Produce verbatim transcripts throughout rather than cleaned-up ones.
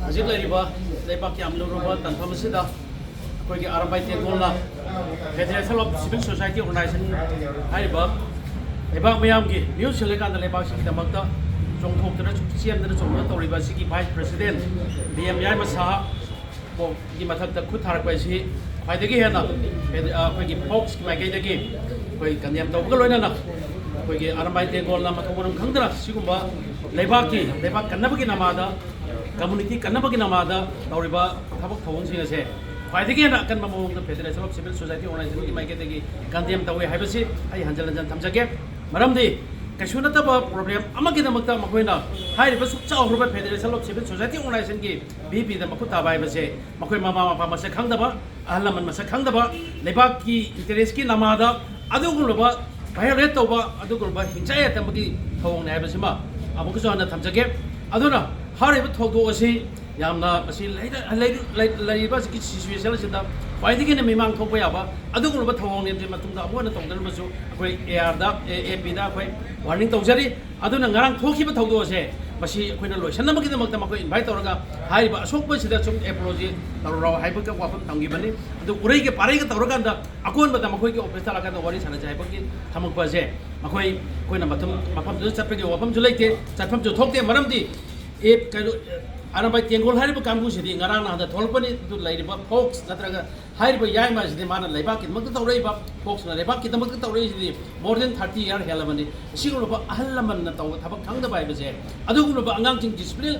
ꯍꯧꯖꯤꯛ ꯂꯩꯔꯤꯕ ꯂꯩꯕꯥꯛꯀꯤ ꯌꯥꯝ ꯂꯨꯔꯕ ꯇꯥꯟꯐꯝ ꯑꯁꯤꯗ ꯑꯩꯈꯣꯏꯒꯤ Arambai ꯇꯦꯡꯒꯣꯜꯅ Federation of Civil Society Organization ꯍꯥꯏꯔꯤꯕ ꯂꯩꯕꯥꯛ ꯃꯤꯌꯥꯝꯒꯤ ꯃꯤꯍꯨꯠ ꯁꯤꯜꯂꯀꯥꯟꯗ ꯂꯩꯕꯥꯛꯁꯤꯒꯤꯗꯃꯛꯇ ꯆꯣꯡꯊꯣꯛꯇꯅ ꯆꯦꯟꯗꯅ ꯆꯣꯡꯗꯅ ꯇꯧꯔꯤꯕ ꯑꯁꯤꯒꯤ Vice President ꯕꯤ ꯑꯦꯝ ꯌꯥꯏꯃ ꯁꯍꯥ ꯒꯤ ꯃꯊꯛꯇ ꯈꯨꯠ ꯊꯥꯔꯛꯄ ꯑꯁꯤ ꯈ꯭ꯋꯥꯏꯗꯒꯤ ꯍꯦꯟꯅ ꯍꯦꯟ-, ꯑ, ꯑꯩꯈꯣꯏꯒꯤ ꯐꯣꯛꯁꯀꯤ ꯃꯥꯏꯀꯩꯗꯒꯤ ꯑꯩꯈꯣꯏ ꯀꯟꯗꯦꯝ ꯇꯧꯕꯒ ꯂꯣꯏꯅꯅ ꯑꯩꯈꯣꯏꯒꯤ ꯑꯔꯥꯝꯕꯥꯏ ꯇꯦꯡꯒꯣꯜꯅ ꯃꯊꯣꯡ ꯃꯔꯝ ꯈꯪꯗꯅ ꯁꯤꯒꯨꯝꯕ ꯂꯩꯕꯥꯛꯀꯤ, ꯂꯩꯕꯥꯛ ꯀꯟꯅꯕꯒꯤ ꯅꯃꯥꯗ, ꯀꯝꯃ꯭ꯌꯨꯅꯤꯇꯤ ꯀꯟꯅꯕꯒꯤ ꯅꯃꯥꯗ ꯇꯧꯔꯤꯕ ꯊꯕꯛ ꯊꯧꯑꯣꯡꯁꯤꯡ ꯑꯁꯦ ꯈ꯭ꯋꯥꯏꯗꯒꯤ ꯍꯦꯟꯅ ꯑꯀꯟꯕ ꯃꯑꯣꯡꯗ Federation of Civil Society Organizationꯒꯤ ꯃꯥꯏꯀꯩꯗꯒꯤ ꯀꯟꯗꯦꯝ ꯇꯧꯏ ꯍꯥꯏꯕꯁꯤ ꯑꯩ ꯍꯟꯖꯤꯟ ꯍꯟꯖꯤꯟ ꯊꯝꯖꯒꯦ꯫ ꯃꯔꯝꯗꯤ ꯀꯩꯁꯨ ꯅꯠꯇꯕ ꯄ꯭ꯔꯣꯕ꯭ꯂꯦꯝ ꯑꯃꯒꯤꯗꯃꯛꯇ ꯃꯈꯣꯏꯅ ꯍꯥꯏꯔꯤꯕ ꯁꯨꯛ ꯆꯥꯎꯈ꯭ꯔꯕ Federation of Civil Society Organizationꯒꯤ ꯚꯤ ꯄꯤꯗ ꯃꯈꯨꯠ ꯊꯥꯕ ꯍꯥꯏꯕꯁꯦ ꯃꯈꯣꯏ ꯃꯃꯥ ꯃꯄꯥ ꯃꯁꯛ ꯈꯪꯗꯕ, ꯑꯍꯜ ꯂꯃꯟ ꯃꯁꯛ ꯈꯪꯗꯕ, ꯂꯩꯕꯥꯛꯀꯤ ꯏꯟꯇꯔꯦꯁꯀꯤ ꯅꯃꯥꯗ ꯑꯗꯨꯒꯨꯝꯂꯕ violate ꯇꯧꯕ, ꯑꯗꯨꯒꯨꯝꯂꯕ ꯍꯤꯡꯁꯥ ꯌꯥꯏꯊꯪꯕꯒꯤ ꯊꯧꯑꯣꯡꯅꯤ ꯍꯥꯏꯕꯁꯤꯃ ꯑꯃꯨꯛꯀꯁꯨ ꯍꯟꯅ ꯊꯝꯖꯒꯦ꯫ ꯑꯗꯨꯅ ꯍꯥꯏꯔꯤꯕ ꯊꯧꯗꯣꯛ ꯑꯁꯤ ꯌꯥꯝꯅ ꯃꯁꯤ ꯂꯩꯔ-, ꯂꯩꯔ-, ꯂꯩ-, ꯂꯩꯔꯤꯕ ꯑꯁꯤꯒꯤ situation ꯑꯁꯤꯗ ꯈ꯭ꯋꯥꯏꯗꯒꯤ ꯍꯦꯟꯅ ꯃꯤꯃꯥꯡ ꯊꯣꯛꯄ ꯌꯥꯕ ꯑꯗꯨꯒꯨꯝꯂꯕ ꯊꯧꯑꯣꯡꯅꯤ꯫ ꯃꯇꯨꯡꯗ ꯑꯃꯨꯛ ꯍꯟꯅ ꯇꯧꯗꯅꯕꯁꯨ ꯑꯩꯈꯣꯏ ꯑꯦ ꯑꯥꯔꯗ, ꯑꯦ, ꯑꯦ ꯄꯤꯗ ꯑꯩꯈꯣꯏ warning ꯇꯧꯖꯔꯤ꯫ ꯑꯗꯨꯅ ꯉꯔꯥꯡ ꯊꯣꯛꯈꯤꯕ ꯊꯧꯗꯣꯛ ꯑꯁꯦ ꯃꯁꯤ ꯑꯩꯈꯣꯏꯅ ꯂꯣꯏꯁꯤꯟꯅꯕꯒꯤꯗꯃꯛꯇ ꯃꯈꯣꯏ invite ꯇꯧꯔꯒ ꯍꯥꯏꯔꯤꯕ ꯑꯁꯣꯛꯄꯁꯤꯗ ꯁꯨꯝ apology ꯇꯧꯔꯣ ꯍꯥꯏꯕꯒꯤ ꯋꯥꯐꯝ ꯊꯝꯈꯤꯕꯅꯤ꯫ ꯑꯗꯨ ꯎꯔꯩꯒ ꯄꯥꯔꯩꯒ ꯇꯧꯔꯀꯥꯟꯗ ꯑꯀꯣꯟꯕꯗ ꯃꯈꯣꯏꯒꯤ officeꯇ ꯂꯥꯛꯀꯥꯟꯗ ꯋꯥꯔꯤ ꯁꯥꯟꯅꯁꯦ ꯍꯥꯏꯕꯒꯤ ꯊꯝꯃꯛꯄ ꯑꯁꯦ ꯃꯈꯣꯏ, ꯑꯩꯈꯣꯏꯅ ꯃꯐꯝ, ꯃꯐꯝꯗꯨꯗ ꯆꯠꯄꯒꯤ ꯋꯥꯐꯝꯁꯨ ꯂꯩꯇꯦ, ꯆꯠꯐꯝꯁꯨ ꯊꯣꯛꯇꯦ꯫ ꯃꯔꯝꯗꯤ ꯑꯦ, ꯀꯩꯅꯣ, ꯑꯔꯥꯝꯕꯥꯏ ꯇꯦꯡꯒꯣꯜ ꯍꯥꯏꯔꯤꯕ ꯀꯥꯡꯕꯨꯁꯤꯗꯤ ꯉꯔꯥꯡ ꯅꯍꯥꯟꯗ ꯊꯣꯛꯂꯛꯄꯅꯤ꯫ ꯑꯗꯨ ꯂꯩꯔꯤꯕ ꯐꯣꯛꯁ ꯅꯠꯇ꯭ꯔꯒ ꯍꯥꯏꯔꯤꯕ ꯌꯥꯏꯃ ꯑꯁꯤꯗꯤ ꯃꯥꯅ ꯂꯩꯕꯥꯛꯀꯤꯗꯃꯛꯇ ꯇꯧꯔꯛꯏꯕ, ꯐꯣꯛꯁꯅ ꯂꯩꯕꯥꯛꯀꯤꯗꯃꯛꯇ ꯇꯧꯔꯛꯏꯁꯤꯗꯤ more than thirty year ꯍꯦꯜꯂꯕꯅꯤ꯫ ꯑꯁꯤꯒꯨꯝꯂꯕ ꯑꯍꯜ ꯂꯃꯟꯅ ꯇꯧꯕ ꯊꯕꯛ ꯈꯪꯗꯕ ꯍꯥꯏꯕꯁꯦ, ꯑꯗꯨꯒꯨꯝꯂꯕ ꯑꯉꯥꯡꯁꯤꯡ discipline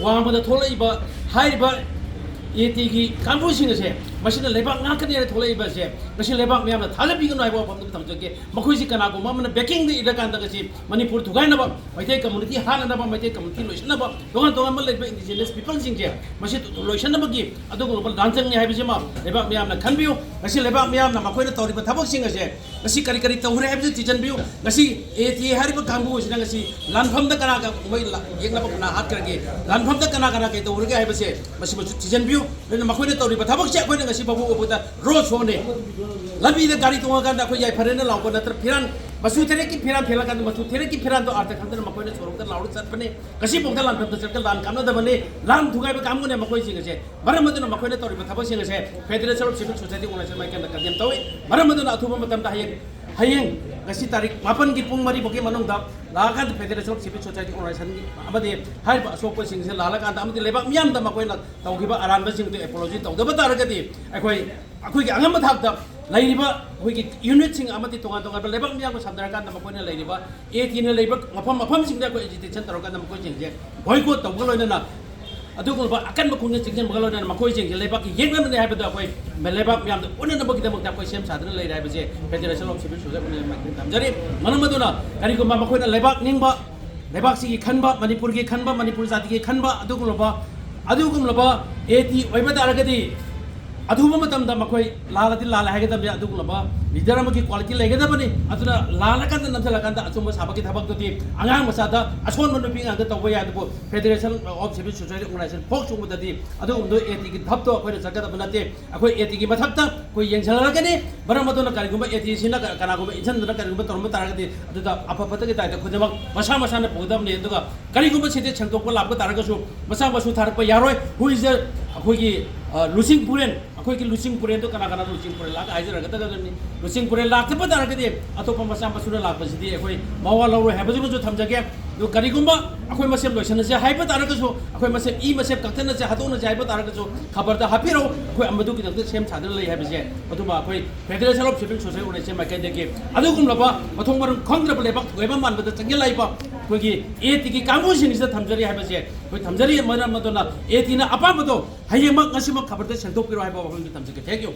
ꯋꯥꯡꯃꯗ ꯊꯣꯛꯂꯛꯏꯕ ꯍꯥꯏꯔꯤꯕ ꯑꯦ ꯇꯤꯒꯤ ꯀꯥꯡꯕꯨꯁꯤꯡ ꯑꯁꯦ, ꯃꯁꯤꯅ ꯂꯩꯕꯥꯛ ꯉꯥꯛꯀꯅꯤ ꯍꯥꯏꯅ ꯊꯣꯛꯂꯛꯏꯕ ꯑꯁꯦ, ꯉꯁꯤ ꯂꯩꯕꯥꯛ ꯃꯤꯌꯥꯝꯅ ꯊꯥꯖꯕꯤꯒꯅꯨ ꯍꯥꯏꯕ ꯋꯥꯐꯝꯗꯨ ꯊꯝꯖꯒꯦ꯫ ꯃꯈꯣꯏꯁꯤ ꯀꯅꯥꯒꯨꯝꯕ ꯑꯃꯅ backingꯗ ꯏꯔꯀꯥꯟꯗ ꯉꯁꯤ ꯃꯅꯤꯄꯨꯔ ꯊꯨꯒꯥꯏꯅꯕ, ꯃꯩꯇꯩ community ꯍꯥꯠꯅꯅꯕ, ꯃꯩꯇꯩ community ꯂꯣꯏꯁꯤꯟꯅꯕ, ꯇꯣꯉꯥꯟ ꯇꯣꯉꯥꯟꯕ ꯂꯩꯔꯤꯕ indigenous peopleꯁꯤꯡꯁꯦ ꯃꯁꯤ ꯂꯣꯏꯁꯤꯟꯅꯕꯒꯤ ꯑꯗꯨꯒꯨꯝꯂꯕ ꯂꯥꯟꯖꯪꯅꯤ ꯍꯥꯏꯕꯁꯤꯃ ꯂꯩꯕꯥꯛ ꯃꯤꯌꯥꯝꯅ ꯈꯟꯕꯤꯌꯨ꯫ ꯉꯁꯤ ꯂꯩꯕꯥꯛ ꯃꯤꯌꯥꯝꯅ ꯃꯈꯣꯏꯅ ꯇꯧꯔꯤꯕ ꯊꯕꯛꯁꯤꯡ ꯑꯁꯦ ꯉꯁꯤ ꯀꯔꯤ ꯀꯔꯤ ꯇꯧꯈ꯭ꯔꯦ ꯍꯥꯏꯕꯁꯤ ꯊꯤꯖꯤꯟꯕꯤꯌꯨ꯫ ꯉꯁꯤ ꯑꯦ ꯇꯤ ꯍꯥꯏꯔꯤꯕ ꯀꯥꯡꯕꯨ ꯑꯁꯤꯅ ꯉꯁꯤ ꯂꯥꯟꯐꯝꯗ ꯀꯅꯥꯒ ꯃꯣꯏ ꯂꯥ-, ꯌꯦꯛꯅꯕ ꯀꯅꯥ ꯍꯥꯠꯈ꯭ꯔꯒꯦ, ꯂꯥꯟꯐꯝꯗ ꯀꯅꯥ ꯀꯅꯥ ꯀꯩ ꯇꯧꯈ꯭ꯔꯒꯦ ꯍꯥꯏꯕꯁꯦ ꯃꯁꯤꯃꯁꯨ ꯊꯤꯖꯤꯟꯕꯤꯌꯨ꯫ ꯑꯗꯨꯅ ꯃꯈꯣꯏꯅ ꯇꯧꯔꯤꯕ ꯊꯕꯛꯁꯦ ꯑꯩꯈꯣꯏꯅ ꯉꯁꯤ ꯐꯥꯎꯕ ꯎꯕꯗ ꯔꯣ ꯁꯣꯅꯦ꯫ ꯂꯝꯕꯤꯗ ꯒꯥꯔꯤ ꯇꯣꯡꯉꯀꯥꯟꯗ ꯑꯩꯈꯣꯏ ꯌꯥꯏꯐꯔꯦꯅ ꯂꯥꯎꯕ ꯅꯠꯇ꯭ꯔ ꯐꯤꯔꯥꯟ ꯃꯆꯨ ꯇꯔꯦꯠꯀꯤ ꯐꯤꯔꯥꯟ ꯊꯦꯠꯂꯀꯥꯟꯗ ꯃꯆꯨ ꯇꯔꯦꯠꯀꯤ ꯐꯤꯔꯥꯟꯗꯣ ꯑꯥꯔꯊ ꯈꯪꯗꯅ ꯃꯈꯣꯏꯅ ꯁꯣꯔꯣꯛꯇ ꯂꯥꯎꯔ ꯆꯠꯄꯅꯤ꯫ ꯉꯁꯤꯐꯥꯎꯗ ꯂꯥꯟꯐꯝꯗ ꯆꯠꯀ ꯂꯥꯟ ꯀꯥꯞꯅꯗꯕꯅꯤ꯫ ꯂꯥꯟ ꯊꯨꯒꯥꯏꯕ ꯀꯥꯡꯕꯨꯅꯦ ꯃꯈꯣꯏꯁꯤꯡ ꯑꯁꯦ꯫ ꯃꯔꯝ ꯑꯗꯨꯅ ꯃꯈꯣꯏꯅ ꯇꯧꯔꯤꯕ ꯊꯕꯛꯁꯤꯡ ꯑꯁꯦ Federation of Civil Society Organization ꯃꯥꯏꯀꯩꯗ condemn ꯇꯧꯏ꯫ ꯃꯔꯝ ꯑꯗꯨꯅ ꯑꯊꯨꯕ ꯃꯇꯝꯗ ꯍꯌꯦꯡ, ꯍꯌꯦꯡ ꯉꯁꯤ ꯇꯥꯔꯤꯛ ꯃꯥꯄꯟꯒꯤ ꯄꯨꯡ ꯃꯔꯤ ꯐꯥꯎꯒꯤ ꯃꯅꯨꯡꯗ ꯂꯥꯛꯑꯀꯥꯟꯗ Federation of Civil Society Organization ꯑꯃꯗꯤ ꯍꯥꯏꯔꯤꯕ ꯑꯁꯣꯛꯄꯁꯤꯡꯁꯦ ꯂꯥꯜꯂꯀꯥꯟꯗ ꯑꯃꯗꯤ ꯂꯩꯕꯥꯛ ꯃꯤꯌꯥꯝꯗ ꯃꯈꯣꯏꯅ ꯇꯧꯈꯤꯕ ꯑꯔꯥꯟꯕꯁꯤꯡꯗꯨ apology ꯇꯧꯗꯕ ꯇꯥꯔꯒꯗꯤ ꯑꯩꯈꯣꯏ ꯑꯩꯈꯣꯏꯒꯤ ꯑꯉꯝꯕ ꯊꯥꯛꯇ ꯂꯩꯔꯤꯕ ꯑꯩꯈꯣꯏꯒꯤ unitꯁꯤꯡ ꯑꯃꯗꯤ ꯇꯣꯉꯥꯟ ꯇꯣꯉꯥꯟꯕ ꯂꯩꯕꯥꯛ ꯃꯤꯌꯥꯝꯒ ꯁꯝꯅꯔꯀꯥꯟꯗ ꯃꯈꯣꯏꯅ ꯂꯩꯔꯤꯕ ATꯅ ꯂꯩꯕ ꯃꯐꯝ ꯃꯐꯝꯁꯤꯡꯗ ꯑꯩꯈꯣꯏ agitation ꯇꯧꯔꯀꯥꯟꯗ ꯃꯈꯣꯏꯁꯤꯡꯁꯦ boycott ꯇꯧꯕꯒ ꯂꯣꯏꯅꯅ ꯑꯗꯨꯒꯨꯝꯂꯕ ꯑꯀꯟꯕ ꯈꯣꯡꯖꯪ ꯆꯪꯁꯤꯟꯕꯒ ꯂꯣꯏꯅꯅ ꯃꯈꯣꯏꯁꯤꯡꯁꯦ ꯂꯩꯕꯥꯛꯀꯤ ꯌꯦꯛꯅꯕꯅꯤ ꯍꯥꯏꯕꯗ ꯑꯩꯈꯣꯏ ꯂꯩꯕꯥꯛ ꯃꯤꯌꯥꯝꯗ ꯎꯠꯅꯅꯕꯒꯤꯗꯃꯛꯇ ꯑꯩꯈꯣꯏ ꯁꯦꯝ ꯁꯥꯗꯨꯅ ꯂꯩꯔꯦ ꯍꯥꯏꯕꯁꯦ Federation of Civil Society ꯃꯥꯏꯀꯩꯗꯒꯤ ꯊꯝꯖꯔꯤ꯫ ꯃꯔꯝ ꯑꯗꯨꯅ ꯀꯔꯤꯒꯨꯝꯕ ꯃꯈꯣꯏꯅ ꯂꯩꯕꯥꯛ ꯅꯤꯡꯕ, ꯂꯩꯕꯥꯛꯁꯤꯒꯤ ꯈꯟꯕ, ꯃꯅꯤꯄꯨꯔꯒꯤ ꯈꯟꯕ, ꯃꯅꯤꯄꯨꯔ ꯖꯥꯇꯤꯒꯤ ꯈꯟꯕ ꯑꯗꯨꯒꯨꯝꯂꯕ, ꯑꯗꯨꯒꯨꯝꯂꯕ AT ꯑꯣꯏꯕ ꯇꯥꯔꯒꯗꯤ ꯑꯊꯨꯕ ꯃꯇꯝꯗ ꯃꯈꯣꯏ ꯂꯥꯜꯂꯗꯤ ꯂꯥꯜꯂꯦ ꯍꯥꯏꯒꯗꯕꯅꯤ꯫ ꯑꯗꯨꯒꯨꯝꯂꯕ leader ꯑꯃꯒꯤ quality ꯂꯩꯒꯗꯕꯅꯤ꯫ ꯑꯗꯨꯅ ꯂꯥꯜꯂꯀꯥꯟꯗ ꯅꯝꯁꯤꯜꯂꯀꯥꯟꯗ ꯑꯆꯨꯝꯕ ꯁꯥꯕꯒꯤ ꯊꯕꯛꯇꯨꯗꯤ ꯑꯉꯥꯡ ꯃꯆꯥꯗ, ꯑꯁꯣꯟꯕ ꯅꯨꯄꯤ ꯑꯉꯥꯡꯗ ꯇꯧꯕ ꯌꯥꯏ꯫ ꯑꯗꯨꯕꯨ Federation of Civil Society Organization ꯐꯣꯛ ꯆꯣꯡꯕꯗꯗꯤ ꯑꯗꯨꯒꯨꯝꯕꯗꯣ ATꯒꯤ ꯙꯞꯇꯣ ꯑꯩꯈꯣꯏꯅ ꯆꯠꯀꯗꯕ ꯅꯠꯇꯦ꯫ ꯑꯩꯈꯣꯏ ATꯒꯤ ꯃꯊꯛꯇ ꯑꯩꯈꯣꯏ ꯌꯦꯡꯁꯤꯜꯂꯛꯀꯅꯤ꯫ ꯃꯔꯝ ꯑꯗꯨꯅ ꯀꯔꯤꯒꯨꯝꯕ ATꯁꯤꯅ ꯀ-, ꯀꯅꯥꯒꯨꯝꯕ ꯏꯟꯁꯤꯟꯗꯨꯅ ꯀꯔꯤꯒꯨꯝꯕ ꯇꯧꯔꯝꯕ ꯇꯥꯔꯒꯗꯤ ꯑꯗꯨꯗ ꯑꯐ ꯐꯠꯇꯒꯤ ꯗꯥꯏꯇ ꯈꯨꯗꯤꯡꯃꯛ ꯃꯁꯥ ꯃꯁꯥꯅ ꯄꯨꯒꯗꯕꯅꯤ꯫ ꯑꯗꯨꯒ ꯀꯔꯤꯒꯨꯝꯕ ꯁꯤꯗ ꯁꯦꯡꯗꯣꯛꯄ ꯂꯥꯛꯄ ꯇꯥꯔꯒꯁꯨ ꯃꯆꯥ ꯃꯁꯨ ꯊꯥꯔꯛꯄ ꯌꯥꯔꯣꯏ꯫ Who is the, ꯑꯩꯈꯣꯏꯒꯤ, ꯑ, ꯂꯨꯆꯤꯡ ꯄꯨꯔꯦꯟ, ꯑꯩꯈꯣꯏꯒꯤ ꯂꯨꯆꯤꯡ ꯄꯨꯔꯦꯟꯗꯣ ꯀꯅꯥ ꯀꯅꯥ ꯂꯨꯆꯤꯡ ꯄꯨꯔꯦꯟ ꯂꯥꯛ ꯍꯥꯏꯖꯔꯛꯀꯗꯕꯅꯤ꯫ ꯂꯨꯆꯤꯡ ꯄꯨꯔꯦꯟ ꯂꯥꯛꯇꯕ ꯇꯥꯔꯒꯗꯤ ꯑꯇꯣꯞꯄ ꯃꯆꯥ ꯃꯁꯨꯅ ꯂꯥꯛꯄꯁꯤꯗꯤ ꯑꯩꯈꯣꯏ ꯃꯋꯥ ꯂꯧꯔꯣꯏ ꯍꯥꯏꯕꯁꯤꯃꯁꯨ ꯊꯝꯖꯒꯦ꯫ ꯑꯗꯨ ꯀꯔꯤꯒꯨꯝꯕ ꯑꯩꯈꯣꯏ ꯃꯁꯦꯟ ꯂꯣꯏꯁꯤꯟꯅꯁꯦ ꯍꯥꯏꯕ ꯇꯥꯔꯒꯁꯨ, ꯑꯩꯈꯣꯏ ꯃꯁꯦꯟ ꯏ ꯃꯁꯦꯟ ꯀꯛꯊꯠꯅꯁꯦ, ꯍꯥꯠꯇꯣꯛꯅꯁꯦ ꯍꯥꯏꯕ ꯇꯥꯔꯒꯁꯨ ꯈꯕꯔꯗ ꯍꯥꯞꯄꯤꯔꯛꯎ꯫ ꯑꯩꯈꯣꯏ ꯑꯃꯗꯨꯒꯤꯗꯃꯛꯇ ꯁꯦꯝ ꯁꯥꯗꯨꯅ ꯂꯩ ꯍꯥꯏꯕꯁꯦ ꯑꯗꯨꯃ ꯑꯩꯈꯣꯏ Federation of Civil Society Organization ꯃꯥꯏꯀꯩꯗꯒꯤ ꯑꯗꯨꯒꯨꯝꯂꯕ ꯃꯊꯣꯡ ꯃꯔꯝ ꯈꯪꯗ꯭ꯔꯕ ꯂꯩꯕꯥꯛ ꯊꯨꯒꯥꯏꯕ ꯃꯥꯟꯕꯗ ꯆꯪꯁꯤꯜꯂꯛꯏꯕ ꯑꯩꯈꯣꯏꯒꯤ ATꯒꯤ ꯀꯥꯡꯕꯨꯁꯤꯡꯁꯤꯗ ꯊꯝꯖꯔꯤ ꯍꯥꯏꯕꯁꯦ ꯑꯩꯈꯣꯏ ꯊꯝꯖꯔꯤ꯫ ꯃꯔꯝ ꯑꯗꯨꯅ ATꯅ ꯑꯄꯥꯝꯕꯗꯣ ꯍꯌꯦꯡꯃꯛ ꯉꯁꯤꯃꯛ ꯈꯕꯔꯗ ꯁꯦꯡꯗꯣꯛꯄꯤꯔꯣ ꯍꯥꯏꯕ ꯋꯥꯐꯝꯗꯨ ꯊꯝꯖꯒꯦ꯫ Thank you꯫